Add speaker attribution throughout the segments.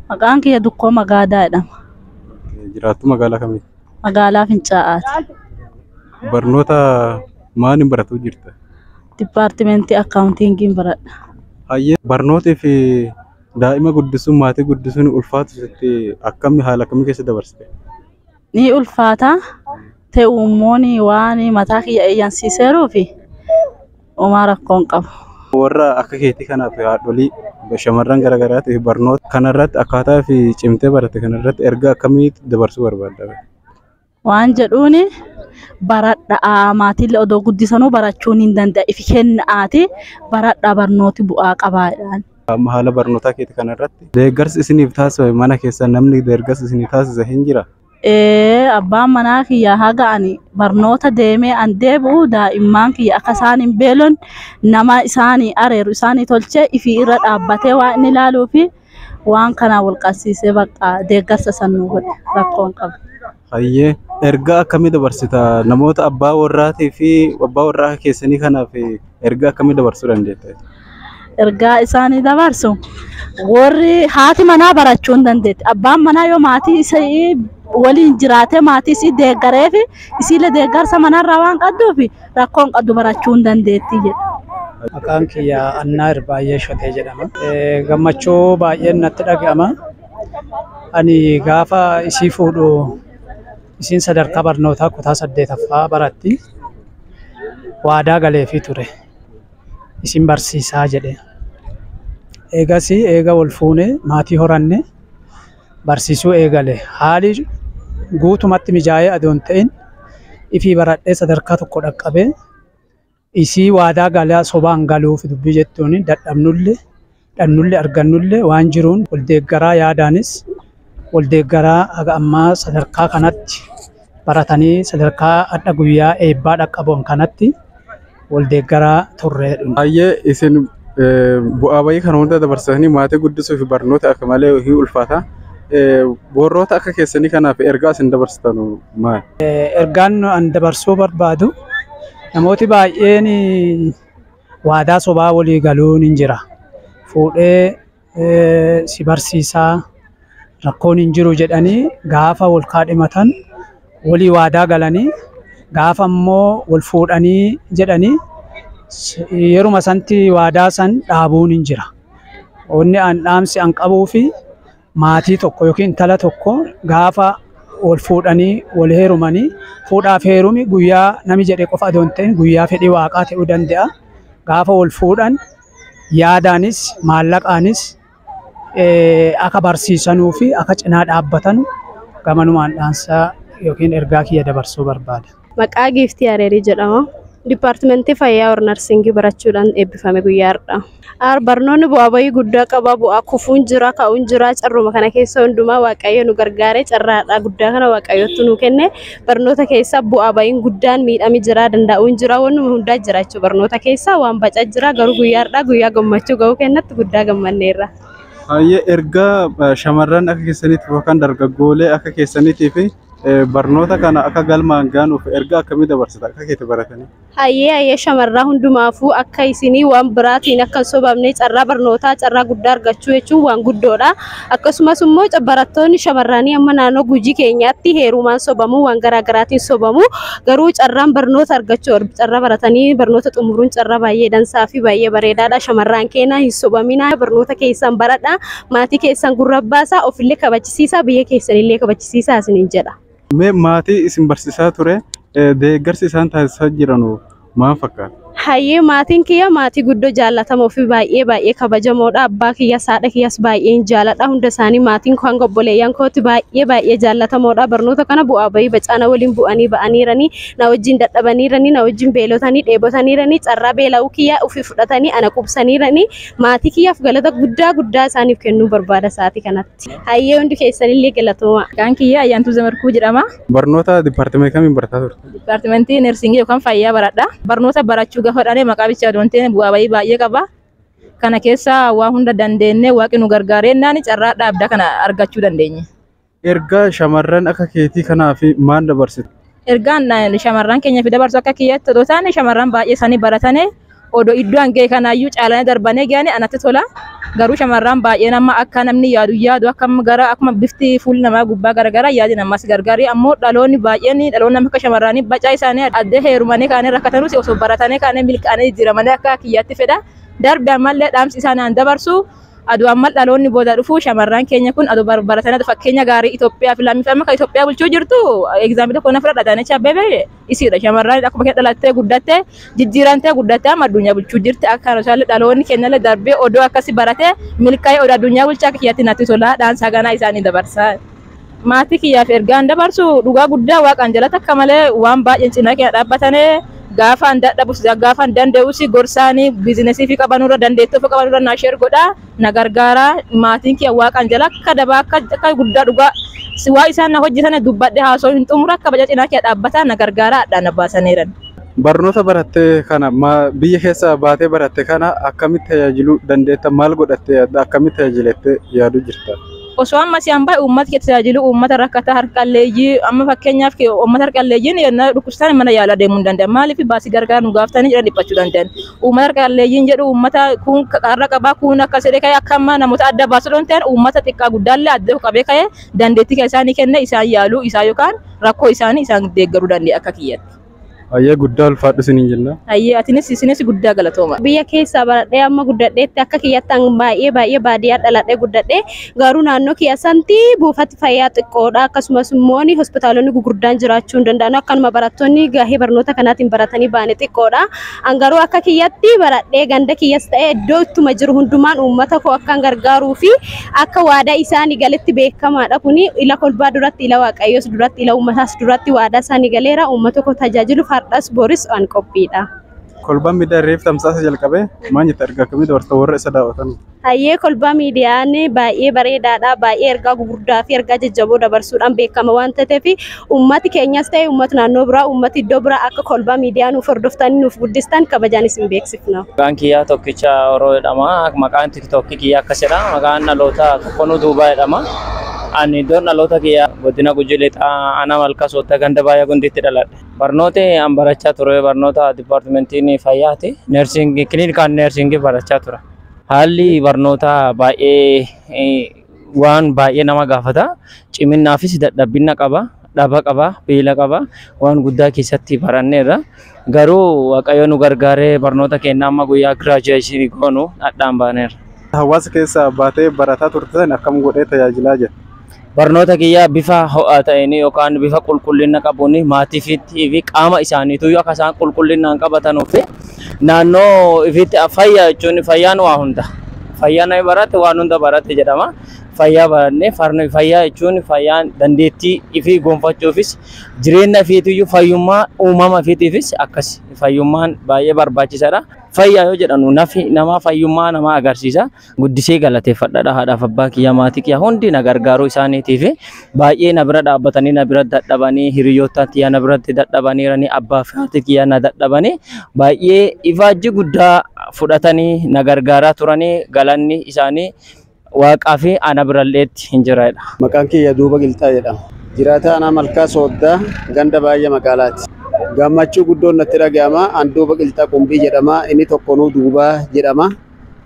Speaker 1: Maqaan kiyya Dukkoo Magaadaa jedhama.
Speaker 2: Jiraattu magaalaa kamiiti?
Speaker 1: Magaalaa Fincaa'aati.
Speaker 2: Barnoota maaliin baratuu jirta?
Speaker 1: Dipaartimentii akkaawuntiingiin baradha.
Speaker 2: Hayyee, barnootii fi daa'ima guddisuun, maatii guddisuun ulfaatu sitti akkamii, haala akkamii keessa dabarsite?
Speaker 1: Ni ulfaata. Ta'u immoo waan mataa kiyya eeyyansiiseeruu fi homaa rakkoo hin qabu.
Speaker 2: Warra akka keetii kanaaf, haadholii shamarran garaagaraatiif, barnoota kanarratti akkaataa fi cimtee baratte kanarratti ergaa akkamii dabarsuu barbaadda?
Speaker 1: Waan jedhuuni, baradhaa, maatiillee odoo guddisanuu barachuun hin danda'a. Ifi kenna'aati baradhaa, barnooti bu'aa qabaadhaan.
Speaker 2: Amma haala barnootaa keetii kanarratti deeggarsi isiniif taasifame, mana keessa namni deeggarsa isiniif taasise hin jira?
Speaker 1: Abbaan manaa kiyya haga ani barnoota deemee an deebi'u daa'imman kiyya akka isaan hin beelon nama isaanii areeru isaanii tolchee ifii irra dhaabbatee waan inni ilaaluu fi waan kanaan wal qabsiisee bakka deeggarsa san nu godhe, rakkoo hin qabu.
Speaker 2: Hayyee, ergaa akkamii dabarsita namoota abbaa warraatii fi abbaa warraa keessanii kanaaf, ergaa akkamii dabarsuu dandeetta?
Speaker 1: Ergaa isaanii dabarsu, warri haati manaa barachuu hin dandeetti. Abbaan manaa yoo maatii isii waliin jiraatee maatii isii deeggaree fi isiillee deeggarsa manarraa waan qabduuf rakkoo hin qabdu, barachuu hin dandeetti jedha.
Speaker 3: Maqaan kiyya Annaa Irbaay'ee Shotee jedhama. Gammachuu baay'een natti dhaga'ama. Ani gaafa isii fuudhu isiin sadarkaa barnootaa kutaa 8ffaa baratti. Waadaa galeefii ture. Isin barsiisaa jedhe. Eegas eega wal fuunee maatii horanne barsiisuu eegale. Haali guutumatti mijaa'ee adoon ta'in ifii baradhee sadarkaa tokko dhaqqabee isii waadaa galaa sobaan galuuf dubbii jettuun, dadhabnullee dhannullee argannullee waan jiruun wal deeggaraa, yaadaanis wal deeggaraa, haga ammaa sadarkaa kanatti baratanii sadarkaa adda guyyaa eebbaa dhaqqaban kanatti wal deeggaraa turre.
Speaker 2: Hayyee, isin bu'aa bayii kana hunda dabarsitanii maatii guddisuu fi barnoota akka malee hin ulfaata. Warroota akka keessanii kanaaf ergaa isin dabarsitan maali?
Speaker 3: Ergaan an dabarsuu barbaadu, namooti baay'een waadaa sobaa walii galuun hin jira. Fuudhee si barsiisaa, rakkoon hin jiru jedhanii gaafa wal kaadhimatan walii waadaa galanii, gaafa immoo wal fuudhanii jedhanii yeruma sanatti waadaa san dhaabuun hin jira. Wanni an dhaamsi an qabuu fi maatii tokko yookiin intala tokko gaafa wal fuudhanii wal heerumanii, fuudhaaf heerumi guyyaa nami jedhe qofa adoon ta'in guyyaa fedhii waaqaa ta'uu danda'a. Gaafa wal fuudhan yaadaanis maallaqaanis akka barsiisanuu fi akka cinaa dhaabbatan gamanumaan dhaamsa yookiin ergaa kiyya dabarsuu barbaada.
Speaker 4: Maqaa Giiftii Areerii jedhama. Dipaartimentii fayyaa or narsingii barachuudhaan eebbifame guyyaa har'aa. Barnoonni bu'aa bayii guddaa qaba. Bu'aa kufuun jira, ka'uun jira. Carruma kana keessa hundumaa Waaqayyo nu gargaaree carraadhaa guddaa kana Waaqayyotu nu kenne. Barnoota keessa bu'aa bayiin guddaan miidhami jira, danda'uun jira, wannuma hundaa jira jechuudha. Barnoota keessa waan baca jira. Garuu guyyaa har'aa guyyaa gammachuu ga'uu kennatti guddaa gammanneerra.
Speaker 2: Hayyee, ergaa shamarran akka keessaniitiif yookaan dargaggoolee akka keessaniitiif barnoota kana akka galmaan gaanuuf ergaa akkamii dabarsita akka keetti baratanii?
Speaker 4: Hayyee, shamarraa hundumaafuu akka isinii waan biraatiin akka hin sobamne, carraa barnootaa carraa guddaa argachuu jechuun waan guddoodha. Akkasumas immoo barattoonni shamarranii amma naannoo Gujii keenyaatti heerumaan sobamu, waan garaa garaatiin sobamu. Garuu carraan barnoota argachuu, carraa baratanii barnoota xumuruun carraa baay'ee dansaa fi baay'ee bareedaadha. Shamarraan keenya, hin sobamina, barnoota keessan baradha, maatii keessan gurra baasaa, ofillee kabachisiisaa, biyya keessanillee kabachisiisaa isiniin jedha.
Speaker 2: Mee maatii isin barsiisaa ture deeggarsi isaan taasisaa jiran maal fakkaata?
Speaker 4: Hayyee, maatiin kiyya maatii guddoo jaallatamoo fi baay'ee baay'ee kabajamoodha. Abbaa kiyyas haadha kiyyas baay'een jaaladha. Hunda isaanii, maatiin koo hanga obboleeyyan kootti baay'ee baay'ee jaallatamoodha. Barnoota kana bu'aa bayii bacaana waliin bu'anii ba'aniiranii, na wajjin dadhabaniiranii, na wajjin beelotanii dheebotaniiranii, carraa beela'uu kiyyaa ofii fudhatanii ana qubsaniiranii, maatii kiyyaaf galata guddaa guddaa isaaniif kennuu barbaada sa'aatii kanatti. Hayyee, hundi keessanillee galatooma.
Speaker 5: Maqaan kiyya Ayyaantuu Zamarkuu jedhama.
Speaker 2: Barnoota dipaartimentii kamiin barataa turte?
Speaker 5: Dipaartimentii neersingii yookaan fayyaa baradha. Barnoota barachuu gaafa dhane maqaa bichaa osoo hin ta'in bu'aa bayii baay'ee qaba. Kana keessa waa hunda dandeenyee waaqni nu gargaarennaan carraa dhaabdaa kana argachuu dandeenye.
Speaker 2: Ergaa shamarran akka keetii kanaaf maal dabarsite?
Speaker 5: Ergaan shamarran keenya fi dabarsu, akka kiyyaatti otoo taane shamarran baay'ee isaanii baratanii odoo iddoo hangee kanaayyuu caalanii darbanii gahanii anatti tola. Garuu shamarran baay'een amma akka namni yaadu yaadu akka gara akkuma bifti fuulli namaa gubbaa garagara yaadi namas gargaari ammoo dhaloonni baay'een dhaloonni nama akka shamarranii bacaa isaanii addee heerumanii kaanee rakkatanus osoo baratanii kaanee milkaa'anii jijjiiramanii akka kiyyaatti fedha. Darbe ammallee dhaamsi isaanii dabarsu aduu ammal dhaloonni booda dhufu shamarran keenya kun aduu baratanii fakkeenya gaarii Itoophiyaa fi lammiif amma kan Itoophiyaa bulchuu jirtu egzaampilii tokko na fudhadha Adaanech Abeebee isiidha. Shamarran akkuma keenya dhalattee guddattee jijjiirantee guddattee amma addunyaa bulchuu jirti. Akka isaallee dhaloonni keenyallee darbee odoo akkasi baratee milkaa'ee odoo addunyaa bulchaa akka kiyyaatti natti tola dhaamsa ganaa isaanii dabarsa. Maatii kiyyaaf ergaan dabarsu dhugaa guddaa waaqaan jalatti akka malee waan baay'een cinaa keenya dhaabbatanii gaafaan dadhabus gaafaan danda'us gorsaanii biizinesii fi qabanurra dandeettii ofii qabanurra naa sheer godhaa na gargaara. Maatiin kiyya waaqaan jala akka dabaa akka guddaa dhugaa waa isaan na hojjetan dubbadhe haasoo hin xumura akka baca cinaa kiyya dhaabbataa na gargaara adhaan na baasaniiran.
Speaker 2: Barnoota barattee kana biyya keessa baatee baratte kana akkamitti tajaajiluu dandeetta, maal godhattee akkamitti tajaajilattee yaaduu jirta?
Speaker 5: Osoo amma si'an baay'ee uummata keessa tajaajilu uummata rakkataa harqalleeyyii amma fakkeenyaaf uummata harqalleeyyiin yennaa dhukkubsatan mana yaalaa deemuu hin danda'an. Maaliif baasii gargaara nu gaafatanii jedhan dhiphachuu danda'an. Uummata harqalleeyyiin jedhu uummata kun qarra qabaa kun akkas jedhee ka'ee akka amma namoota adda baasuu danda'an uummata xiqqaa guddaallee adda qabee ka'ee dandeettii isaanii kenne isaan yaaluu isaa yookaan rakkoo isaanii isaan deeggaruu dandeenya akka kiyyaatti.
Speaker 2: Ayyee guddaa ulfaadhu isiniin jenna.
Speaker 5: Ayyee atinis isinis guddaa galatooma.
Speaker 4: Biyya keessaa baradhee amma guddadheetti akka kiyyatti baay'ee baay'ee baadiyyaa dhaladhee guddadhee garuu naannoo kiyya sanatti buufati fayyaa xiqqoodha akkasumas immoo hospitaalonni gurguddaan jiraachuu hin danda'an akkanuma barattoonni gahee barnoota kanaatiin baratanii baane xiqqoodha. An garuu akka kiyyatti baradhee ganda kiyyas ta'ee iddoo ittuma jiru hundumaan uummata koo akkan gargaaruu fi akka waadaa isaanii galetti beekamaadha kuni ila kolbaa duratti ila waaqayyoos duratti ila uummataas duratti waadaa isaanii galeera uummata koo tajaajiluuf har'as boris an qophiidha.
Speaker 2: Kolbaan miidiyaa reef tamsaasa jalqabee maal jette ergaa akkamii dabarsa warra isa daawwatan?
Speaker 4: Hayyee kolbaa miidiyaan baay'ee bareedaadha. Baay'ee ergaa gurguddaa fi ergaa jajjaboo dabarsuudhaan beekama waan ta'eef uummati keenyas ta'e uummati naannoo biraa uummati iddoo biraa akka kolbaa miidiyaa nuuf hordoftanii nuuf guddistan kabajaan isin beeksifna.
Speaker 6: Maqaan kiyyaa Tokkicha Oroo jedhama. Maqaan tiktookii kiyyaa akkasidha. Maqaan dhalootaa Tokkonuu Duubaa jedhama. Ani iddoon dhaloota kiyyaa godina Gujii Lixaa aanaa Malkaa Soottaa ganda baay'ee gundiitti dhaladhe. Barnooti an barachaa ture barnoota dipaartimentiin fayyaati. Neersingii kiliinikaan neersingii barachaa ture. Haalli barnootaa baay'ee waan baay'ee nama gaafata. Ciminnaafis dadhabbina qaba. Dhaba qaba, beela qaba. Waan guddaa keessatti baranneerra. Garuu Waaqayyo nu gargaaree barnoota keenya amma guyyaa giraajuweeshinii goonu dhadhaan baaneerra.
Speaker 2: Hawaasa keessa baatee barataa turte sana akkam godhee tajaajilaa jira?
Speaker 6: Barnoota kiyyaa bifa ho'aa ta'een yookaan bifa qulqullina qabuun maatii fi qaama isaaniitu akka isaan qulqullinaan qabatanuuf naannoo ifitti fayyaa jechuun fayyaan waa hunda. Fayyaa namni barate waan hunda barate jedhama. Fayyaa barannee fayyaa jechuun fayyaan dandeettii ifii gonfachuufis jireenya ifiitiyyuu fayyummaa uumama ifiitiifis akkas fayyummaan baay'ee barbaachisaadha. Fayyaa yoo jedhanu nafi namaa fayyummaa namaa agarsiisa. Guddisee galateeffadha haadhaaf abbaa kiyya maatii kiyya hundi na gargaaruu isaaniitiif baay'ee na bira dhaabbatanii na bira dadhabanii hiriyoota kiyya na biratti dadhabanii abbaa fi haati kiyya na dadhabanii baay'ee ifaajji guddaa fudhatanii na gargaaraa turanii galanni isaanii waaqaa fi ana biralleetti hin jiraadha.
Speaker 7: Maqaan kiyya Duuba Gilxaa jedhama. Jiraataa aanaa Malkaa Sooddaa ganda baay'ee magaalaati. Gammachuu guddoon natti dhaga'ama. An Duuba Gilxaa Qumbii jedhama. Inni Tokkonuu Duubaa jedhama.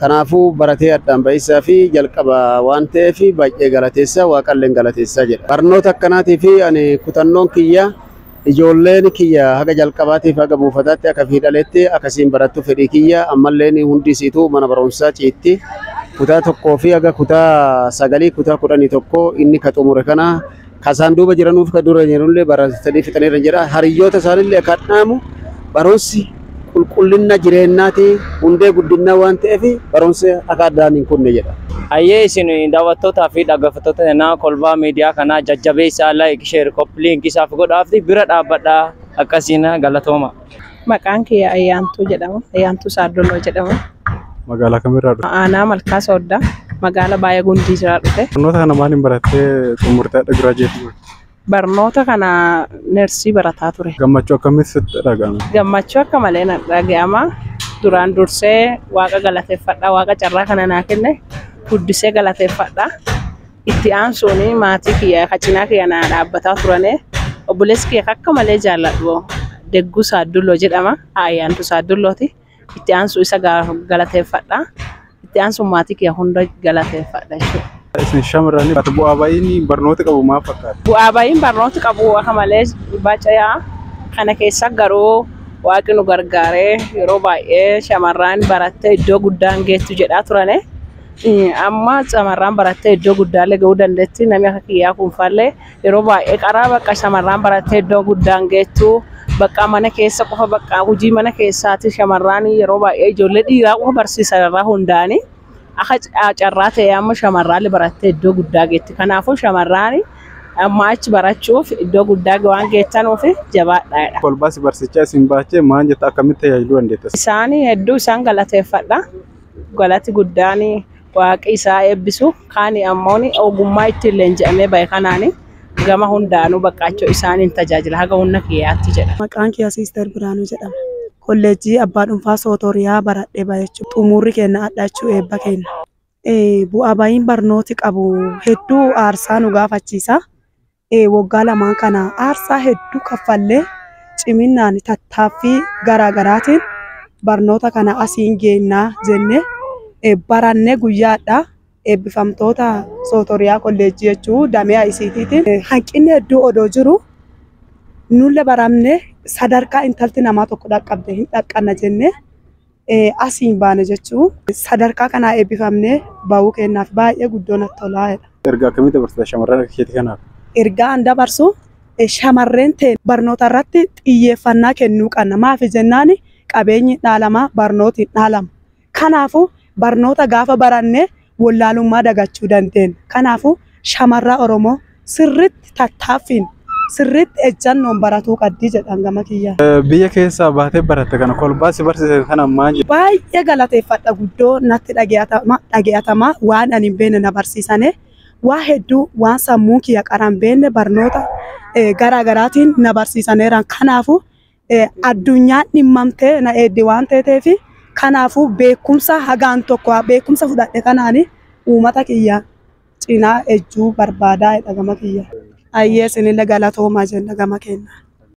Speaker 7: Kanaafuu baratee addaan ba'isaa fi jalqaba waan ta'eef baay'ee galateessa waaqalleen galateessaa jedha. Barnoota akkanaatii fi ani kutannoon kiyya ijoolleen kiyya haga jalqabaatiif haga buufataatti akka fiidhaleetti akkasiin barattu fedhii kiyya ammalleen hundi isiituu mana barumsaa ciitti. Kutaa tokkoo fi haga kutaa 9 kutaa 11 inni ka xumure kana kasaan duuba jiranuuf ka dura jiranullee baratanii fixaniirra jira. Hariyyoota isaanillee akka dhaamu barumsi qulqullina jireenyaati hundee guddinaa waan ta'eef barumsi akka addaan hin kunne jedha.
Speaker 6: Hayyee isin daawwattootaa fi dhaggeeffattoota kanaa kolbaa miidiyaa kanaa jajjabeessaa like share copy link isaaf godhaaf bira dhaabbadhaa akkasiin galatooma.
Speaker 8: Maqaan kiyya Ayyaantuu jedhama. Ayyaantuu Saardolloo jedhama.
Speaker 2: Magaalaa kamirraa dhufte?
Speaker 8: Aanaa Malkaa Sooddaa magaalaa baay'ee gundii jiraa dhufe.
Speaker 2: Barnoota kana maaliin barattee xumurtee giraajuweetii goote?
Speaker 8: Barnoota kana neersii barataa ture.
Speaker 2: Gammachuu akkamitti sitti dhaga'ama?
Speaker 8: Gammachuu akka malee na dhaga'ama. Duraan dursee waaqa galateeffadha. Waaqa carraa kana naa kenne guddisee galateeffadha. Itti aansuun maatii kiyya kacinaa kiyya naa dhaabbataa turane obboleessi kiyya akka malee jaalladhu Degguu Saaddulloo jedhama. Ayyaantuu Saaddullooti. Itti aansuu isa galateeffadha. Itti aansuun maatii kiyya hunda galateeffadha jechuudha.
Speaker 2: Isin shamarran bu'aa ba'iin barnoota qabu maal fakkaata?
Speaker 8: Bu'aa ba'iin barnoota qabu akka malee bacayaa kana keessa garuu waaqni nu gargaaree yeroo baay'ee shamarran barattee iddoo guddaan geettu jedhaa turane. Amma shamarran barattee iddoo guddaallee gahuu dandeetti. Namni akka kiyyaa kunfallee yeroo baay'ee qaraa bakka shamarran barattee iddoo guddaan geettu bakka mana keessa qofa bakka hojii mana keessaati shamarran yeroo baay'ee ijoollee dhiiraa qofa barsiisan irraa hundaa'anii akka carraa ta'e amma shamarran barattee iddoo guddaa geetti. Kanaafuu shamarran amma achi barachuuf iddoo guddaa waan geettanuuf jabaadhaadha.
Speaker 2: Kolbaas barsiichaa isin baachee maal jetta akkamitti tajaajiluu dandeetta?
Speaker 8: Isaan hedduu isaan galateeffadha. Galati guddaan waaqi isaa eebbisu kaan ammoo ogummaa ittiin leenji'amee bahe kanaan gama hundaanuu baqqaachoo isaaniin tajaajila haga humna kiyyaatti jedha.
Speaker 9: Maqaan kiyya Siister Biraanuu jedhama. Kolleejjii Abbaa Dhuunfaa Sootoriyaa baradhee bahe jechuudha. Xumurri keenya adda eebba keenya. Bu'aa ba'iin barnooti qabu hedduu aarsaa nu gaafachiisa. Waggaa lamaan kana aarsaa hedduu kaffallee ciminaan tattaaffii garaagaraatiin barnoota kana asiin geennaa jennee barannee guyyaadha. Eebbifamtoota Sootoriyaa kolleejjii jechuun damee ICTtiin hanqinni hedduu odoo jiru nulle baramne sadarkaa intalti namaa tokko dhaqqabde hin dhaqqanna jennee asiin baane jechuun sadarkaa kanaa eebbifamnee bahuu kennaaf baay'ee guddoo natti tolaa'edha.
Speaker 2: Ergaa akkamii dabarsita shamarran akka keetii kanaaf?
Speaker 9: Ergaa an dabarsu shamarreen ta'e barnoota irratti xiyyeeffannaa kennuu qabna. Maaf jennaan qabeenyi dhaalama barnooti dhaalama. Kanaafuu barnoota gaafa baranne wallaalummaa dagachuu dandeenya. Kanaafuu shamarra Oromoo sirriitti tattaaffiin sirriitti ejjannoon baratuu qabdi jedhan gama kiyyaa.
Speaker 2: Biyya keessaa baatee baratte kana kolbaas barsiise kana maal jedhu?
Speaker 9: Baay'ee galateeffadha guddoo natti dhage'atama waan ani hin beekne na barsiisane waa hedduu waan sammuu kiyya qara hin beekne barnoota garaagaraatiin na barsiisaneeran. Kanaafuu addunyaan dhimmamtee na eeddi waan ta'eef kanaafuu beekumsa hagaan tokko beekumsa fudhadhe kanaani uummata kiyya cinaa ejjuu barbaadaa jedha gama kiyya. Ayyee isinillee galatoomaa jenna gama keenya.